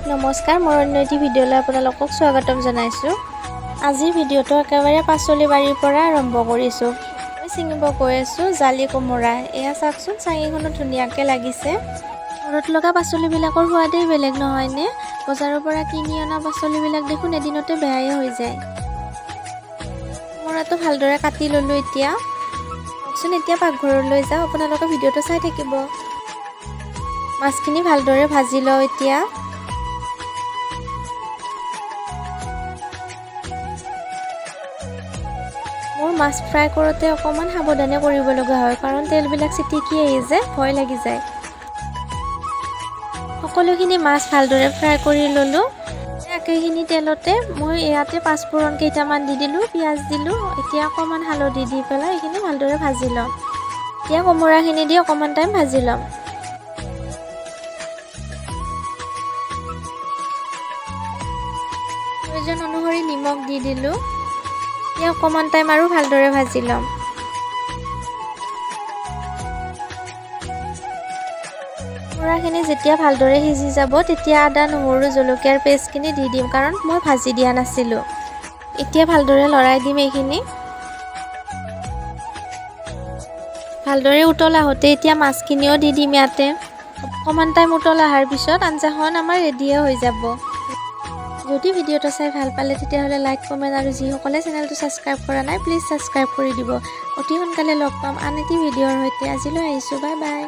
নমস্কাৰ, মোৰ অন্য এটি ভিডিঅ'লৈ আপোনালোকক স্বাগতম জনাইছোঁ। আজিৰ ভিডিঅ'টো একেবাৰে পাচলি বাৰীৰ পৰা আৰম্ভ কৰিছোঁ। মই ছিঙিব গৈ আছোঁ জালি কোমোৰা। এয়া চাওকচোন, চাঙিখনো ধুনীয়াকৈ লাগিছে। ঘৰত লগা পাচলিবিলাকৰ সোৱাদেই বেলেগ, নহয়নে? বজাৰৰ পৰা কিনি অনা পাচলিবিলাক দেখোন এদিনতে বেয়াই হৈ যায়। কোমোৰাটো ভালদৰে কাটি ল'লোঁ। এতিয়া চাওকচোন, এতিয়া পাকঘৰলৈ যাওঁ। আপোনালোকে ভিডিঅ'টো চাই থাকিব। মাছখিনি ভালদৰে ভাজি লওঁ এতিয়া। মোৰ মাছ ফ্ৰাই কৰোঁতে অকণমান সাৱধানে কৰিব লগা হয়, কাৰণ তেলবিলাক চিটিকি আহি যে ভয় লাগি যায়। সকলোখিনি মাছ ভালদৰে ফ্ৰাই কৰি ল'লোঁ। একেখিনি তেলতে মই ইয়াতে পাঁচফোৰণ কেইটামান দি দিলোঁ, পিঁয়াজ দিলোঁ। এতিয়া অকণমান হালধি দি পেলাই এইখিনি ভালদৰে ভাজি ল'ম। এতিয়া কোমোৰাখিনি দি অকণমান টাইম ভাজি ল'ম। প্ৰয়োজন অনুসৰি নিমখ দি দিলোঁ। এতিয়া অকণমান টাইম আৰু ভালদৰে ভাজি ল'ম। কোমোৰাখিনি যেতিয়া ভালদৰে সিজি যাব, তেতিয়া আদা, নহৰু, জলকীয়াৰ পেষ্টখিনি দি দিম, কাৰণ মই ভাজি দিয়া নাছিলোঁ। এতিয়া ভালদৰে লৰাই দিম এইখিনি। ভালদৰে উতল আহোঁতে এতিয়া মাছখিনিও দি দিম ইয়াতে। অকণমান টাইম উতল অহাৰ পিছত আঞ্জাখন আমাৰ ৰেডিয়ে হৈ যাব। যদি ভিডিঅ'টো চাই ভাল পালে, তেতিয়াহ'লে লাইক, কমেণ্ট আৰু যিসকলে চেনেলটো ছাবস্ক্ৰাইব কৰা নাই, প্লিজ ছাবস্ক্ৰাইব কৰি দিব। অতি সোনকালে লগ পাম আন এটি ভিডিঅ'ৰ সৈতে। আজিলৈ আহিছোঁ, বাই বাই।